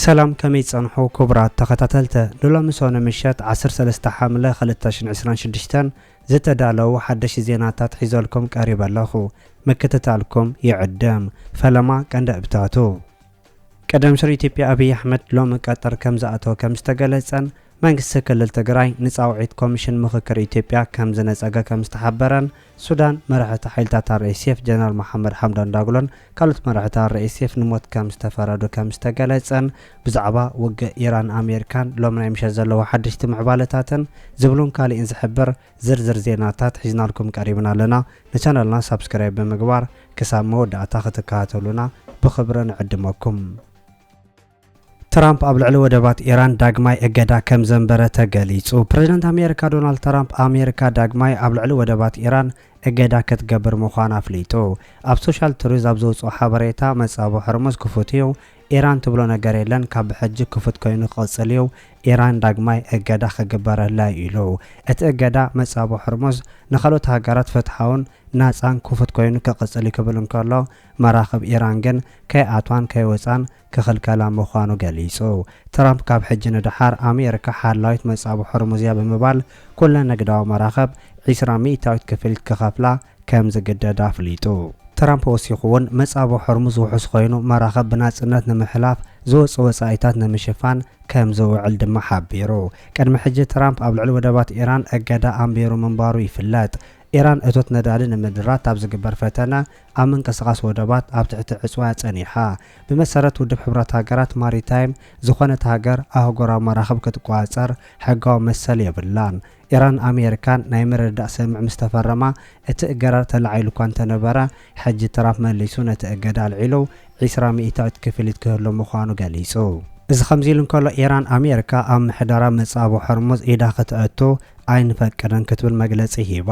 ሰላም፣ ከመይ ጸንሑ ክቡራት ተኸታተልቲ? ንሎሚ ሰኑ ምሸት ዓሰርተ ሰለስተ ሓምለ ክልተ ሽሕን ዕስራን ሽዱሽተን ዝተዳለዉ ሓደሽቲ ዜናታት ሒዘልኩም ቀሪበ ኣለኹ። ምክትታልኩም ይዕደም። ፈለማ ቀንዲ እብታቱ። ቀደም ስር ኢትዮጵያ ኣብይ ኣሕመድ ሎሚ ቀጠር ከም ዝኣተወ ከም ዝተገለጸን መንግስቲ ክልል ትግራይ ንጻውዒት ኮሚሽን ምኽክር ኢትዮጵያ ከም ዝነጸገ ከም ዝተሓበረን ሱዳን መራሕቲ ሓይልታት ኣር ኤስ ኤፍ ጀነራል መሓመድ ሓምዳን ዳግሎን ካልኦት መራሕቲ ኣር ኤስ ኤፍ ንሞት ከም ዝተፈረዱ ከም ዝተገለጸን ብዛዕባ ውግእ ኢራን ኣሜሪካን ሎሚ ናይ ምሸት ዘለዉ ሓደሽቲ ምዕባለታትን ዝብሉን ካሊእን ዝሕብር ዝርዝር ዜናታት ሒዝናልኩም ቀሪብና ኣለና። ንቻነልና ሳብስክራይብ ብምግባር ክሳብ መወዳእታ ክትከታተሉና ብኽብሪ ንዕድመኩም። ትራምፕ ኣብ ልዕሊ ወደባት ኢራን ዳግማይ እገዳ ከም ዘንበረ ተገሊጹ። ፕረዚደንት ኣሜሪካ ዶናልድ ትራምፕ ኣሜሪካ ዳግማይ ኣብ ልዕሊ ወደባት ኢራን እገዳ ክትገብር ምዃና ኣፍሊጡ። ኣብ ሶሻል ትሩዝ ኣብ ዘውጽኦ ሓበሬታ መጻቡ ሕርሙዝ ክፉት እዩ፣ ኢራን ትብሎ ነገር የለን፣ ካብ ብሕጂ ክፉት ኮይኑ ክቕጽል እዩ፣ ኢራን ዳግማይ እገዳ ክግበረላ እዩ ኢሉ። እቲ እገዳ መጻቡ ሕርሙዝ ንኻልኦት ሃገራት ፍትሓውን ናጻን ክፉት ኮይኑ ክቕጽል እዩ ክብል እንከሎ፣ መራኽብ ኢራን ግን ከይኣትዋን ከይወጻን ክኽልከላ ምዃኑ ገሊጹ። ትራምፕ ካብ ሕጂ ንደሓር ኣሜሪካ ሓላዊት መጻቡ ሕርሙዝ እያ ብምባል ኩለን ንግዳዊ መራኽብ ዒስራ ሚእታዊት ክፍሊት ክኸፍላ ከም ዝግደድ ኣፍሊጡ። ትራምፕ ወሲኹ እውን መጻቡ ሕርሙዝ ውሑስ ኮይኑ መራኽብ ብናጽነት ንምሕላፍ ዝወጹ ወጻኢታት ንምሽፋን ከም ዝውዕል ድማ ሓቢሩ። ቅድሚ ሕጂ ትራምፕ ኣብ ልዕሊ ወደባት ኢራን እገዳ ኣንቢሩ ምንባሩ ይፍለጥ። ኢራን እቶት ነዳዲ ንምድራት ኣብ ዝግበር ፈተነ ኣብ ምንቅስቓስ ወደባት ኣብ ትሕቲ ዕጽዋ ጸኒሓ። ብመሰረት ውድብ ሕቡራት ሃገራት ማሪታይም፣ ዝኾነት ሃገር ኣህጉራዊ መራኽብ ክትቆጻጸር ሕጋዊ መሰል የብላን። ኢራን ኣሜሪካን ናይ ምርድዳእ ስምምዕ ምስ ተፈረማ እቲ እገዳ ተላዒሉ እኳ እንተነበረ፣ ሕጂ ትራምፕ መሊሱ ነቲ እገዳ ኣልዒሉ ዒስራ ሚእታዊት ክፍሊት ክህሉ ምዃኑ ገሊጹ። እዚ ከምዚ ኢሉ እንከሎ፣ ኢራን ኣሜሪካ ኣብ ምሕደራ መጻቡ ሕርሙዝ ኢዳ ከተእቱ ኣይንፈቅድን ክትብል መግለጺ ሂባ።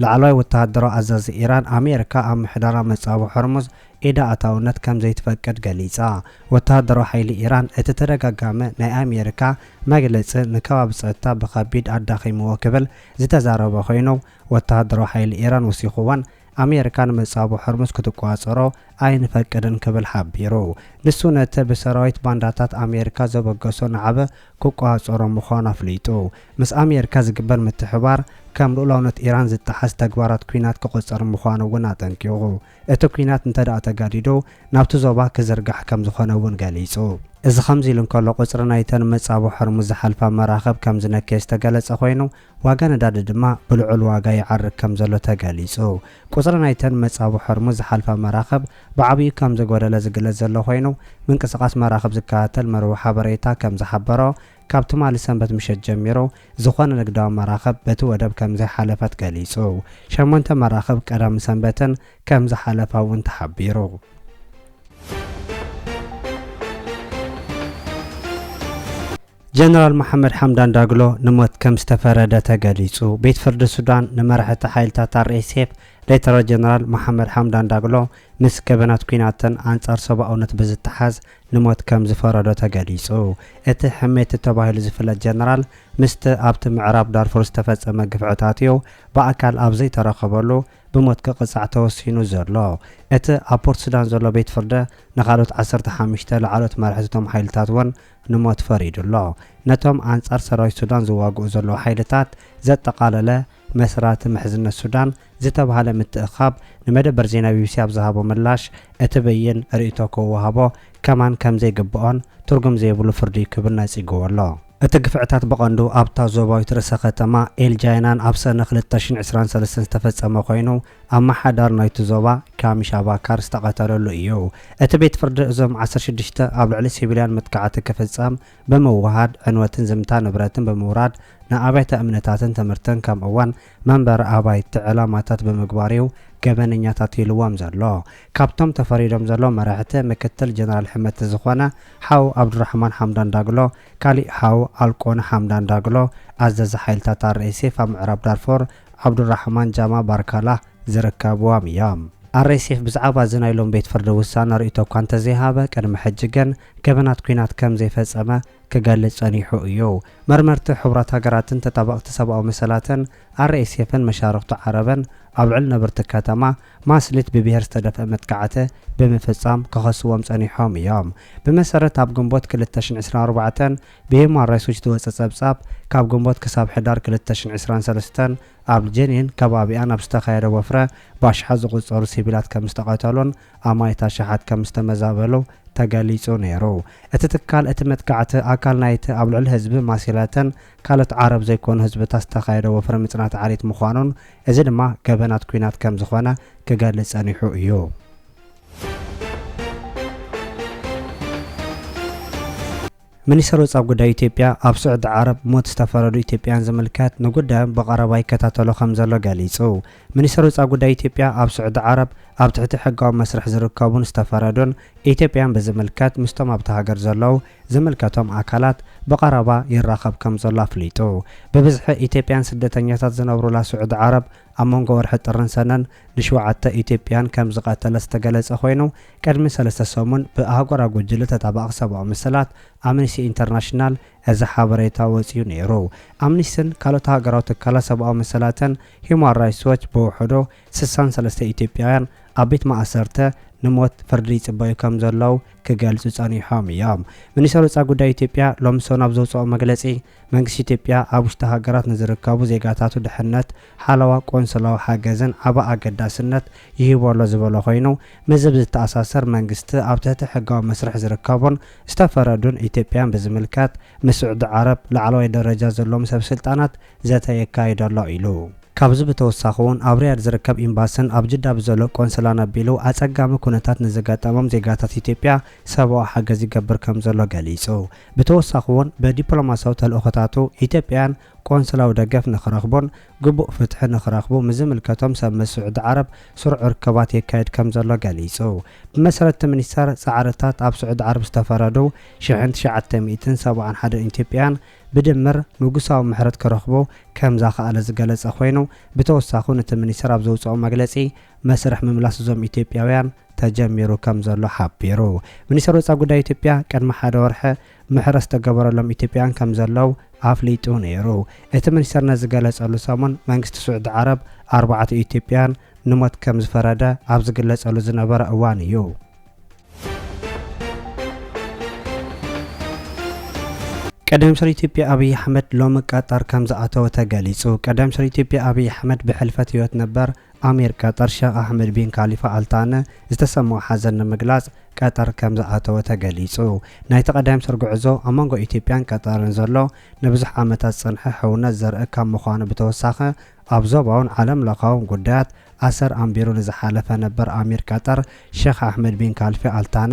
ላዕለዋይ ወተሃደራዊ ኣዛዚ ኢራን ኣሜሪካ ኣብ ምሕደራ መጻቡ ሕርሙዝ ኢዳ ኣታውነት ከም ዘይትፈቅድ ገሊጻ። ወተሃደራዊ ሓይሊ ኢራን እቲ ተደጋጋሚ ናይ ኣሜሪካ መግለጺ ንከባቢ ጸጥታ ብኸቢድ ኣዳኺምዎ ክብል ዝተዛረበ ኮይኑ፣ ወተሃደራዊ ሓይሊ ኢራን ወሲኹ እውን ኣሜሪካ ንመጻቡ ሕርሙዝ ክትቆጻጸሮ ኣይንፈቅድን ክብል ሓቢሩ። ንሱ ነቲ ብሰራዊት ባንዳታት ኣሜሪካ ዘበገሶ ናዕቢ ክቆጻጸሮ ምዃኑ ኣፍሊጡ። ምስ ኣሜሪካ ዝግበር ምትሕባር ከም ልኡላውነት ኢራን ዝጠሓስ ተግባራት ኲናት ክቑጸር ምዃኑ እውን ኣጠንቂቑ። እቲ ኲናት እንተደኣ ተጋዲዱ ናብቲ ዞባ ክዝርጋሕ ከም ዝኾነ እውን ገሊጹ። እዚ ከምዚ ኢሉ እንከሎ፣ ቁጽሪ ናይተን መጻቡ ሕርሙዝ ዝሓልፋ መራኽብ ከም ዝነከየ ዝተገለጸ ኮይኑ፣ ዋጋ ነዳዲ ድማ ብልዑል ዋጋ ይዓርግ ከም ዘሎ ተገሊጹ። ቁጽሪ ናይተን መጻቡ ሕርሙዝ ዝሓልፋ መራኽብ ብዓብዩ ከም ዝጎደለ ዝግለጽ ዘሎ ኮይኑ፣ ምንቅስቓስ መራኽብ ዝከታተል መርበብ ሓበሬታ ከም ዝሓበሮ፣ ካብ ትማሊ ሰንበት ምሸት ጀሚሩ ዝኾነ ንግዳዊ መራኽብ በቲ ወደብ ከም ዘይሓለፈት ገሊጹ። ሸሞንተ መራኽብ ቀዳም ሰንበትን ከም ዝሓለፋ እውን ተሓቢሩ። ጀነራል መሓመድ ሓምዳን ዳግሎ ንሞት ከም ዝተፈረደ ተገሊጹ። ቤት ፍርዲ ሱዳን ንመራሕቲ ሓይልታት ኣር ኤስ ኤፍ ሌተናል ጀነራል መሓመድ ሓምዳን ዳግሎ ምስ ገበናት ኲናትን ኣንጻር ሰብኣውነት ብዝተሓዝ ንሞት ከም ዝፈረዶ ተገሊጹ። እቲ ሕሜቲ ተባሂሉ ዝፍለጥ ጀነራል ምስቲ ኣብቲ ምዕራብ ዳርፉር ዝተፈጸመ ግፍዕታት እዩ ብኣካል ኣብ ዘይተረኸበሉ ብሞት ክቕጻዕ ተወሲኑ ዘሎ። እቲ ኣብ ፖርት ሱዳን ዘሎ ቤት ፍርዲ ንኻልኦት ዓሰርተ ሓሙሽተ ላዕለዎት መራሕቲ እቶም ሓይልታት እውን ንሞት ፈሪዱ ኣሎ። ነቶም ኣንጻር ሰራዊት ሱዳን ዝዋግኡ ዘለዉ ሓይልታት ዘጠቓለለ መስራቲ ምሕዝነት ሱዳን ዝተባህለ ምትእኻብ ንመደበር ዜና ቢ ቢ ሲ ኣብ ዝሃቦ ምላሽ፣ እቲ ብይን ርእይቶ ክወሃቦ ከማን ከም ዘይግብኦን ትርጉም ዘይብሉ ፍርዲ እዩ ክብል ነጺግዎ ኣሎ። እቲ ግፍዕታት ብቐንዱ ኣብታ ዞባዊት ርእሰ ከተማ ኤል ጃይናን ኣብ ሰነ ክልተ ሽሕን ዕስራን ሰለስተን ዝተፈጸመ ኮይኑ፣ ኣመሓዳሪ ናይቲ ዞባ ካሚሽ ኣባካር ዝተቐተለሉ እዩ። እቲ ቤት ፍርዲ እዞም ዓሰርተ ሽዱሽተ ኣብ ልዕሊ ሲቪልያን መጥቃዕቲ ክፍጸም ብምውሃድ፣ ዕንወትን ዝምታ ንብረትን ብምውራድ፣ ንኣብያተ እምነታትን ትምህርትን ከምኡ እውን መንበሪ ኣባይቲ ዕላማታት ብምግባር እዩ ገበነኛታት ኢልዎም ዘሎ። ካብቶም ተፈሪዶም ዘለዉ መራሕቲ ምክትል ጀነራል ሕመቲ ዝኾነ ሓው ዓብዱራሕማን ሓምዳን ዳግሎ፣ ካሊእ ሓው ኣልቆነ ሓምዳን ዳግሎ፣ ኣዘዚ ሓይልታት ኣር ኤስ ኤፍ ኣብ ምዕራብ ዳርፎር፣ ዓብዱራሕማን ጃማ ባርካላ ዝርከብዎም እዮም። ኣር ኤስ ኤፍ ብዛዕባ እዚ ናይ ሎም ቤት ፍርዲ ውሳነ ርእይቶ እኳ እንተዘይሃበ፣ ቅድሚ ሕጂ ግን ገበናት ኲናት ከም ዘይፈጸመ ክገልጽ ጸኒሑ እዩ። መርመርቲ ሕቡራት ሃገራትን ተጣበቕቲ ሰብኣዊ መሰላትን ኣር ኤስ ኤፍን መሻርኽቱ ዓረብን ኣብ ልዕሊ ነበርቲ ከተማ ማስሊት ብብሄር ዝተደፍአ መጥቃዕቲ ብምፍጻም ክኸስዎም ጸኒሖም እዮም። ብመሰረት ኣብ ግንቦት ክልተ ሽሕን ዕስራን ኣርባዕተን ብሂውማን ራይትስ ዎች ዝወጸ ጸብጻብ፣ ካብ ግንቦት ክሳብ ሕዳር ክልተ ሽሕን ዕስራን ሰለስተን ኣብ ጀኒን ከባቢኣን ኣብ ዝተኻየደ ወፍረ ብኣሽሓት ዝቑጸሩ ሲቪላት ከም ዝተቐተሉን ኣማኢት ኣሽሓት ከም ዝተመዛበሉ ተገሊጹ ነይሩ። እቲ ትካል፣ እቲ መጥቃዕቲ ኣካል ናይቲ ኣብ ልዕሊ ህዝቢ ማሲላትን ካልኦት ዓረብ ዘይኮኑ ህዝብታት ዝተኻየደ ወፍሪ ምጽናት ዓሌት ምዃኑን፣ እዚ ድማ ገበናት ኲናት ከም ዝኾነ ክገልጽ ጸኒሑ እዩ። ሚኒስተር ወጻኢ ጉዳይ ኢትዮጵያ ኣብ ስዑዲ ዓረብ ሞት ዝተፈረዱ ኢትዮጵያን ዝምልከት ንጉዳዮም ብቐረባ ይከታተሎ ከም ዘሎ ገሊጹ። ሚኒስተር ወጻኢ ጉዳይ ኢትዮጵያ ኣብ ስዑዲ ዓረብ ኣብ ትሕቲ ሕጋዊ መስርሕ ዝርከቡን ዝተፈረዱን ኢትዮጵያን ብዝምልከት ምስቶም ኣብቲ ሃገር ዘለዉ ዝምልከቶም ኣካላት ብቐረባ ይራኸብ ከም ዘሎ ኣፍሊጡ። ብብዝሒ ኢትዮጵያን ስደተኛታት ዝነብሩላ ስዑዲ ዓረብ ኣብ መንጎ ወርሒ ጥርን ሰነን ንሸውዓተ ኢትዮጵያን ከም ዝቐተለ ዝተገለጸ ኮይኑ፣ ቅድሚ ሰለስተ ሰሙን ብኣህጉራዊ ጉጅለ ተጣባቒ ሰብኣዊ መሰላት ኣምነስቲ ኢንተርናሽናል እዚ ሓበሬታ ወጺኡ ነይሩ። ኣምነስትን ካልኦት ሃገራዊ ትካላት ሰብኣዊ መሰላትን ሂውማን ራይትስ ዎች ብውሕዱ ስሳን ሰለስተ ኢትዮጵያውያን ኣብ ቤት ማእሰርቲ ንሞት ፍርዲ ይጽበዩ ከም ዘለዉ ክገልጹ ጸኒሖም እዮም። ሚኒስተር ወጻኢ ጉዳይ ኢትዮጵያ ሎሚ ሰኑይ ኣብ ዘውጽኦ መግለጺ፣ መንግስቲ ኢትዮጵያ ኣብ ውሽጢ ሃገራት ንዝርከቡ ዜጋታቱ ድሕነት፣ ሓለዋ፣ ቆንስላዊ ሓገዝን ዓቢ ኣገዳስነት ይህቦ ኣሎ ዝበሎ ኮይኑ፣ ምስዚ ብዝተኣሳሰር መንግስቲ ኣብ ትሕቲ ሕጋዊ መስርሕ ዝርከቡን ዝተፈረዱን ኢትዮጵያን ብዝምልከት ምስ ስዑዲ ዓረብ ላዕለዋይ ደረጃ ዘለዎም ሰብ ስልጣናት ዘተ የካይድ ኣሎ ኢሉ። ካብዚ ብተወሳኺ እውን ኣብ ሪያድ ዝርከብ ኤምባስን ኣብ ጅዳ ብዘሎ ቆንስላን ኣቢሉ ኣጸጋሚ ኩነታት ንዘጋጠሞም ዜጋታት ኢትዮጵያ ሰብኣዊ ሓገዝ ይገብር ከም ዘሎ ገሊጹ። ብተወሳኺ እውን ብዲፕሎማሲያዊ ተልእኾታቱ ኢትዮጵያን ቆንስላዊ ደገፍ ንኽረኽቡን ግቡእ ፍትሒ ንኽረኽቡ ምስ ዝምልከቶም ሰብ ምስ ስዑዲ ዓረብ ስሩዕ ርክባት የካይድ ከም ዘሎ ገሊጹ። ብመሰረት እቲ ሚኒስተር፣ ጻዕርታት ኣብ ስዑዲ ዓረብ ዝተፈረዱ ሽሕን ትሽዓተ ሚእትን ሰብዓን ሓደን ኢትዮጵያን ብድምር ንጉሳዊ ምሕረት ክረኽቡ ከም ዘኽኣለ ዝገለጸ ኮይኑ፣ ብተወሳኺ እውን እቲ ሚኒስተር ኣብ ዘውጽኦ መግለጺ፣ መስርሕ ምምላስ እዞም ኢትዮጵያውያን ተጀሚሩ ከም ዘሎ ሓቢሩ። ሚኒስተር ወጻኢ ጉዳይ ኢትዮጵያ ቅድሚ ሓደ ወርሒ ምሕረት ዝተገበረሎም ኢትዮጵያውያን ከም ዘለዉ ኣፍሊጡ ነይሩ። እቲ ሚኒስተር ነዚ ዝገለጸሉ ሰሙን መንግስቲ ስዑዲ ዓረብ ኣርባዕተ ኢትዮጵያውያን ንሞት ከም ዝፈረደ ኣብ ዝግለጸሉ ዝነበረ እዋን እዩ። ቀዳማይ ሚኒስተር ኢትዮጵያ ኣብይ ኣሕመድ ሎሚ ቀጠር ከም ዝኣተወ ተገሊጹ። ቀዳማይ ሚኒስተር ኢትዮጵያ ኣብይ ኣሕመድ ብሕልፈት ህይወት ነበር ኣሚር ቀጠር ሸኽ ኣሕመድ ቢን ካሊፋ ኣልታነ ዝተሰምኦ ሓዘን ንምግላጽ ቀጠር ከም ዝኣተወ ተገሊጹ። ናይቲ ቀዳማይ ሚኒስተር ጉዕዞ ኣብ መንጎ ኢትዮጵያን ቀጠርን ዘሎ ንብዙሕ ዓመታት ዝጸንሐ ሕውነት ዘርኢ ካብ ምዃኑ ብተወሳኺ፣ ኣብ ዞባውን ዓለም ለኻውን ጉዳያት ኣሰር ኣንቢሩ ንዝሓለፈ ነበር ኣሚር ቀጠር ሸኽ ኣሕመድ ቢን ካልፊ ኣልታነ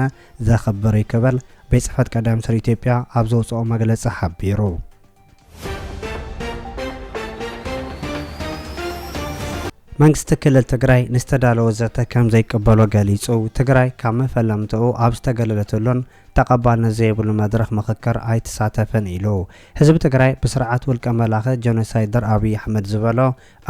ዘኽብር እዩ ክብል ቤት ጽሕፈት ቀዳማይ ሚኒስተር ኢትዮጵያ ኣብ ዘውጽኦ መግለጺ ሓቢሩ። መንግስቲ ክልል ትግራይ ንዝተዳለወ ዘተ ከም ዘይቅበሎ ገሊጹ። ትግራይ ካብ መፈለምትኡ ኣብ ዝተገለለትሉን ተቐባልነት ዘይብሉ መድረኽ ምኽክር ኣይትሳተፍን ኢሉ። ህዝቢ ትግራይ ብስርዓት ውልቀ መላኺ ጀኖሳይደር ኣብይ ኣሕመድ ዝበሎ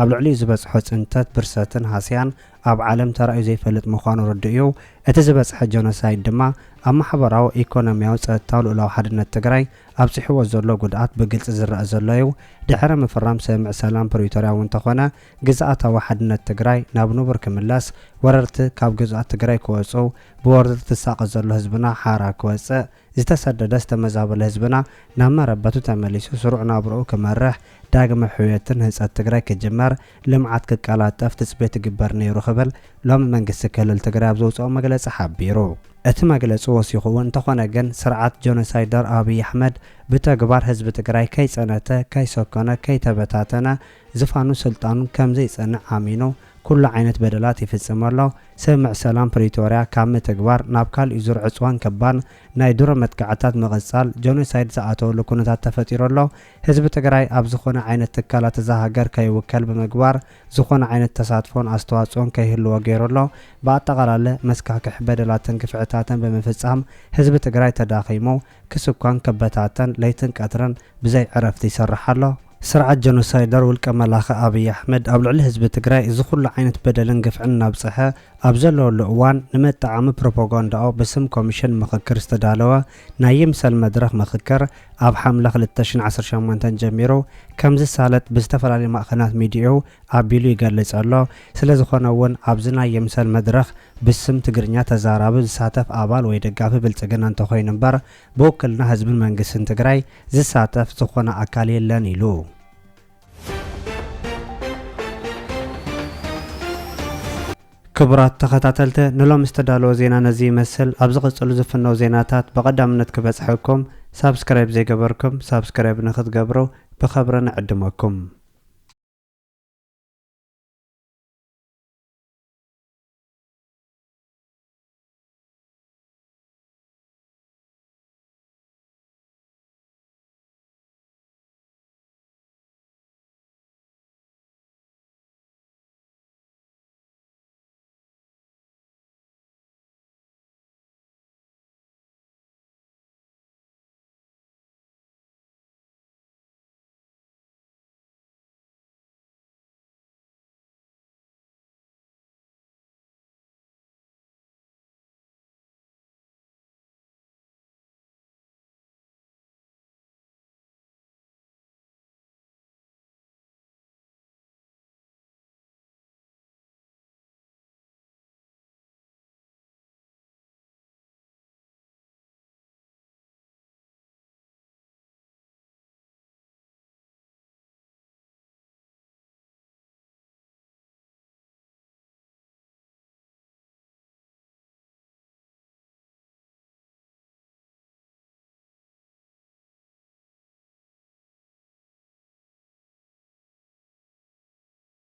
ኣብ ልዕሊኡ ዝበጽሖ ጽንተት፣ ብርሰትን ሃስያን ኣብ ዓለም ተራእዩ ዘይፈልጥ ምዃኑ ርዱእ እዩ። እቲ ዝበጽሐ ጀኖሳይድ ድማ ኣብ ማሕበራዊ፣ ኢኮኖሚያዊ፣ ጸጥታዊ ልኡላዊ ሓድነት ትግራይ ኣብጺሕዎ ዘሎ ጉድኣት ብግልጺ ዝረኣ ዘሎ እዩ። ድሕሪ ምፍራም ስምምዕ ሰላም ፕሪቶርያ እውን እንተኾነ፣ ግዝኣታዊ ሓድነት ትግራይ ናብ ንቡር ክምለስ፣ ወረርቲ ካብ ግዝኣት ትግራይ ክወጹ፣ ብወረርቲ ዝሳቐ ዘሎ ህዝብና ሓራ ክወጽእ፣ ዝተሰደደ ዝተመዛበለ ህዝብና ናብ መረበቱ ተመሊሱ ስሩዕ ናብርኡ ክመርሕ፣ ዳግመ ሕውየትን ህንጸት ትግራይ ክጅመር፣ ልምዓት ክቀላጠፍ ትጽቢት ይግበር ነይሩ ክብል ሎሚ መንግስቲ ክልል ትግራይ ኣብ ዘውጽኦ መግለጺ ሓቢሩ። እቲ መግለጺ ወሲኹ እውን፣ እንተኾነ ግን ስርዓት ጀኖሳይደር ኣብይ ኣሕመድ ብተግባር ህዝቢ ትግራይ ከይጸነተ፣ ከይሰከነ፣ ከይተበታተነ ዝፋኑ ስልጣኑ ከም ዘይጸንዕ ኣሚኑ ኩሉ ዓይነት በደላት ይፍጽም ኣሎ። ስምምዕ ሰላም ፕሪቶርያ ካብ ምትግባር ናብ ካሊእ ዙር ዕጽዋን ከባን ናይ ድሮ መጥቃዕትታት ምቕጻል ጀኖሳይድ ዝኣተወሉ ኩነታት ተፈጢሩ ኣሎ። ህዝቢ ትግራይ ኣብ ዝኾነ ዓይነት ትካላት እዛ ሃገር ከይውከል ብምግባር ዝኾነ ዓይነት ተሳትፎን ኣስተዋጽኦን ከይህልዎ ገይሩ ኣሎ። ብኣጠቓላሊ መስካሕክሕ በደላትን ግፍዕታትን ብምፍጻም ህዝቢ ትግራይ ተዳኺሙ፣ ክስኳን ክበታተን ለይትን ቀትርን ብዘይ ዕረፍቲ ይሰርሕ ኣሎ። ስርዓት ጀኖሳይደር ውልቀ መላኺ ኣብይ ኣሕመድ ኣብ ልዕሊ ህዝቢ ትግራይ እዚ ኩሉ ዓይነት በደልን ግፍዕን እናብጽሐ ኣብ ዘለወሉ እዋን፣ ንመጠዓሚ ፕሮፓጋንዳኡ ብስም ኮሚሽን ምኽክር ዝተዳለወ ናይ ይምሰል መድረኽ ምኽክር ኣብ ሓምለ ክልተ ሽሕን ዓሰርተ ሸሞንተን ጀሚሩ ከም ዝሳለጥ ብዝተፈላለዩ ማእኸናት ሚዲያኡ ኣቢሉ ይገልጽ ኣሎ። ስለ ዝኾነ እውን ኣብዚ ናይ ይምሰል መድረኽ ብስም ትግርኛ ተዛራቢ ዝሳተፍ ኣባል ወይ ደጋፊ ብልጽግና እንተኾይኑ እምበር ብውክልና ህዝብን መንግስትን ትግራይ ዝሳተፍ ዝኾነ ኣካል የለን ኢሉ። ክቡራት ተኸታተልቲ፣ ንሎም ዝተዳለወ ዜና ነዚ ይመስል። ኣብ ዝቕጽሉ ዝፍነው ዜናታት ብቐዳምነት ክበጽሐኩም ሳብስክራይብ ዘይገበርኩም ሳብስክራይብ ንክትገብሩ ብኸብሪ ንዕድመኩም።